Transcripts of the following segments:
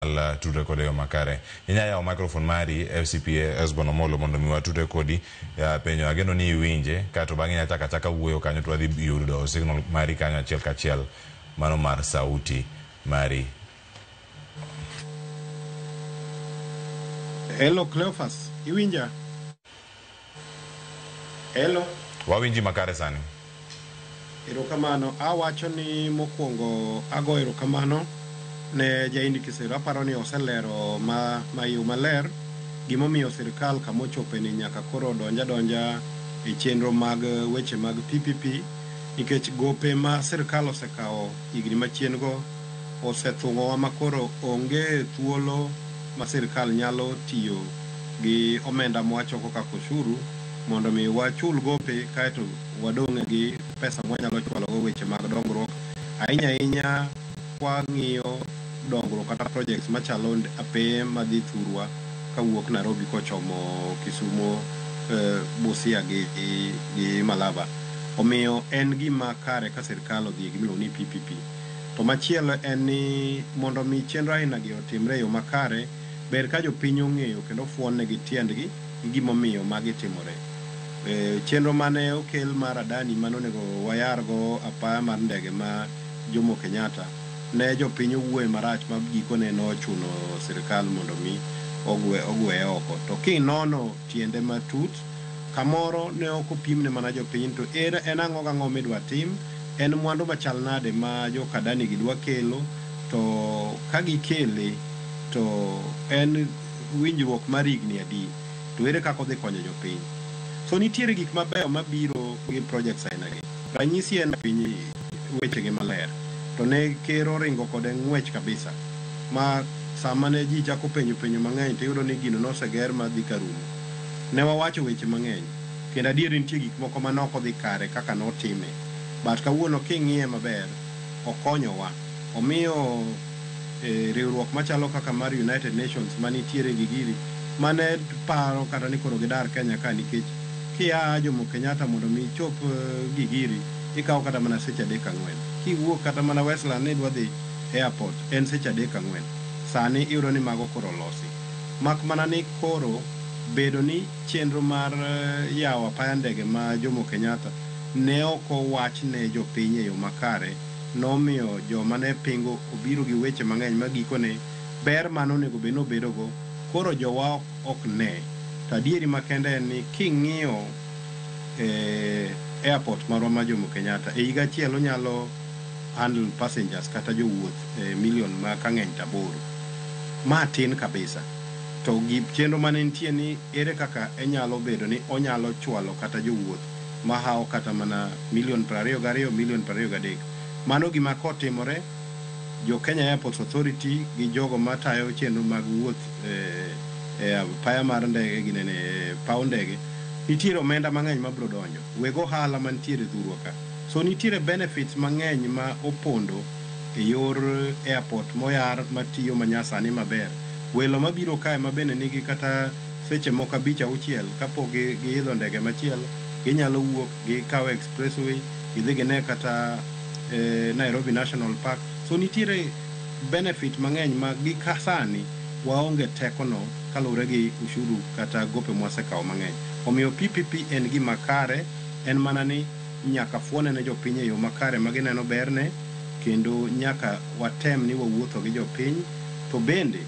Wanyal tudre kode e yo makare. Inya yawo microphone mari FCPA Esbon Omolo mondo mi watudre kodi. Penjo ageno ni iwinje kato bang'e inya chako achaka wuoyo kanyo to wadhi yudo signal mari kanyo achiel kachiel mano mar sauti mari. Hello Cleophas, iwinja? Hello. Wawinji makare sani. Erokamano. Awacho ni mokwongo ago erokamano ne Jaindi Kisero. Aparo ni oselero ma, ma yo maler gimomiyo sirkal kamochope ni nyaka koro donja donja e chenro mag weche mag PPP nikech gope ma sirkal osekawo higni machien go osethung'owa ma koro onge thuolo ma sirkal nyalo tiyo gi omenda mwachoko kaka ushuru mondo mi wachul gope kaeto wadong' gi pesa mwanyalo chwalogo weche mag dongruok ahinya ahinya kwang'iyo dongruok kata projects machalo apeye madhi thurwa kawuok Nairobi kochomo Kisumo, Busia gi Malaba. Omiyo en gima kare ka sirkal odhi e gimiluongo ni PPP. To machielo en ni mondo mi chenro aina gi otimre e yo makare, ber ka jopiny ong'eyo kendo ofuon negi tiendgi gi gimomiyo magi timore. Chenro mane okel mar Adani mane onego wayargo apaya mar ndege ma Jomo Kenyatta ne jopiny owuoye marach ma gikone nochuno sirkal mondo mi ogweye oko. To kinono tiende matut, kamoro ne ok opimne mana jopiny to en ang'o gang'o midwa tim, en mwandu machal nade ma jo Adani gi dwa kelo, to ka gikele to en winjruok mar higni adi, to ere kaka odhi konyo jopiny. So nitiere gik mabeyo mabiro gi projects aina gi. Ranyisi en piny wechege maler. To ne ker oringo kode ng'wech kabisa. Ma sama ne ji chako penjo penjo mang'eny to iyudo ni gino noseger ma dhi karumo. Ne wawacho weche mang'eny. Kendo adier nitie gik moko mane ok odhi kare kaka notime. But kawuono king'iye maber, okonyowa. Omiyo riwruok machalo kaka mar United Nations manitiere gi giri mane paro kata ni koro gidar Kenya ka nikech kia Jomo Kenyatta mondo mi ichop Gigiri ikawo kata mana seche 3 4. Kiwuok kata mana Westland ni idwa dhi airport en seche 3 4. Sani iyudo ni mago koro olosi. Mak mana ni koro bedo ni chenro mar yawo apaya ndege ma Jomo Kenyatta ne ok owach ne jopiny e yo makare nomiyo joma ne pingo obiro gi weche mang'eny ma gikone ber mane onego bed ni obedogo koro jowa ok ne. To adieri makende en ni king'iyo airport marwa ma Jomo Kenyatta e higa achiel onyalo handle passengers kata jowuoth million ma kang'eny to 8. Ma tin kabisa. To gi chenro mane nitie ni ere kaka enyalo bedo ni onyalo chwalo kata jowuoth mahawo kata mana million 22, million 23. Mano gima kotimore, jo Kenya Airports Authority gi jogo matayo chenro mag wuoth e apaya mar ndege ginene paw ndege nitiere omenda mang'eny mabiro donjo. Weg ohala mantiere thurwa ka. So nitiere benefits mang'eny ma opondo e yor airport moyar matiyo manyasani maber. Welo mabiro kae mabende nigi kata seche moko 5 6 kapok giidho ndege machielo ginyalo wuok gikawo expressway gidhi gine kata Nairobi National Park. So nitiere benefit mang'eny ma gi sani waonge teko no kaluwore gi ushuru kata gope mwasekawo mang'eny. Omiyo PPP en gima kare, en mana ni nyaka fuone ne jopiny e yo makare ma gineno berne kendo nyaka watem ni wawuotho gi jopiny to bende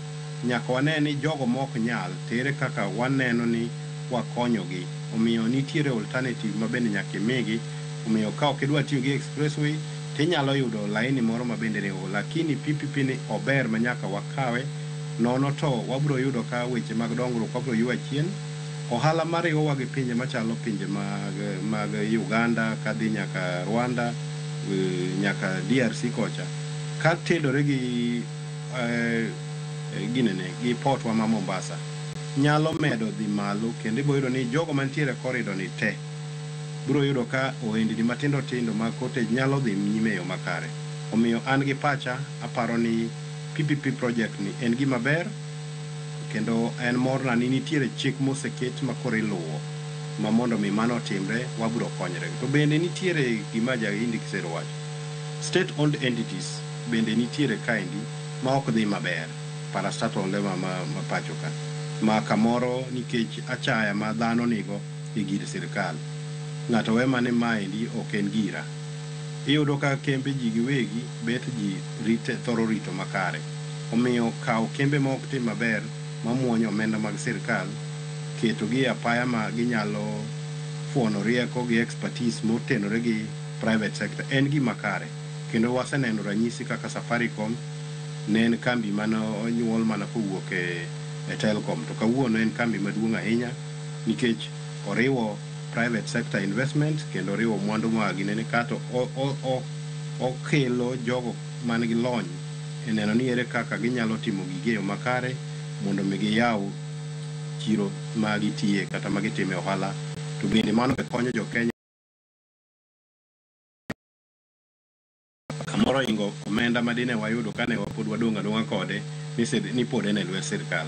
nyaka wane ni jogo mok nyal to ere kaka waneno ni wakonyogi. Omiyo nitiere alternative ma bende nyaka imigi. Omiyo ka ok idwa tiyo gi expressway tinyalo yudo laini moro ma bende ringo. Lakini PPP ni ober ma nyaka wakawe nono to wabiro yudo ka weche mag dongruok wabiro ywa chien. Ohala mariwowa gi pinje machalo pinje mag Uganda kadhi nyaka Rwanda nyaka DRC kocha ka tedore gi ginene gi portwa ma Mombasa nyalo medo dhi malo kendo ibiro yudo ni jogo mantiere e corridor ni te biro yudo ka ohendni matindo tindo mag cottage nyalo dhi nyime e yo makare. Omiyo an gi pacha aparo ni PPP project ni en gima ber kendo en morna ni nitiere chik moseket ma koro iluwo ma mondo mi mano otimre wabiro konyre. To bende nitiere gima Jahindi Kisero wacho. State owned entities bende nitiere kaendi ma ok dhi maber. parastatal ma, ma pacho ka ma kamoro nikech achaya ma dhano nigo e gir sirikal. Ng'ato we mane maendi ok en gira. Iyudo ka kembe ji giwegi bet ji rite, thoro rito makare. Omiyo kawo kembe ma ok tim maber mamuonyo omenda mag sirikal, ketogi e apaya ma ginyalo fuono rieko gi expertise motenore gi private sector en gima kare. Kendo waseneno ranyisi kaka Safaricom ne en kambi mane onyuol mana kowuok e Telcom, to kawuono en kambi maduong' ahinya nikech oriwo private sector investment kendo oriwo mwandu moa ginene kato okelo jogo man gi lony e neno ni ere kaka ginyalo timo gigi e yo makare mondo mi giyaw chiro ma gitiye kata ma gitime ohala. To bende mano be konyo jo Kenya kamoro ingo omenda madine wayudo kane pod wadong' adong'a kode ni pod en e lwet sirikal.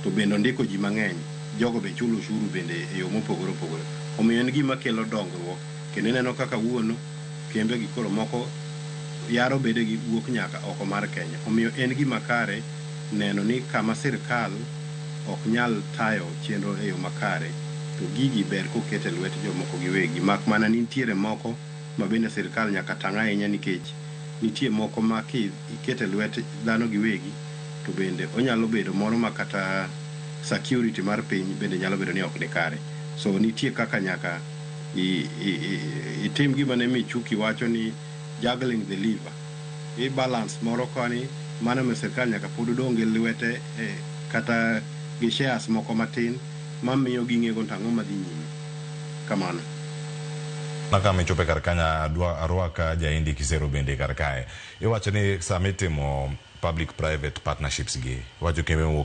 To bende ondiko ji mang'eny, jogo be chulo ushuru bende e yo mopogore opogore. Omiyo en gima kelo dongruok, kendo ineno kaka wuono kembe gi koro moko yaro bedegi wuok nyaka oko mar Kenya. Omiyo en gima kare neno ni kama sirikal ok nyal tayo chenro e yo makare, to gigi ber koket e lwet jomoko giwegi. Mak mana nitiere moko ma bende sirikal nyaka tang' ahinya, nikech nitie moko ma kiketo e lwet dhano giwegi to bende onyalo bedo moro ma kata security mar piny bende nyalo bedo ni ok ni kare. So nitie kaka nyaka itim gima ne Michuki wacho ni juggling the lever. I balance moro koni mano ma sirikal nyaka pod odong' gi lwete kata gi shares moko matin mamiyo ging'ego to ang'o madhi nyime. Kamano. Naka michope kar kanya adwa arwaka Jaindi Kisero bende kar kae. Iwacho ni sama itimo public private partnerships gi, iwacho kembe mowuok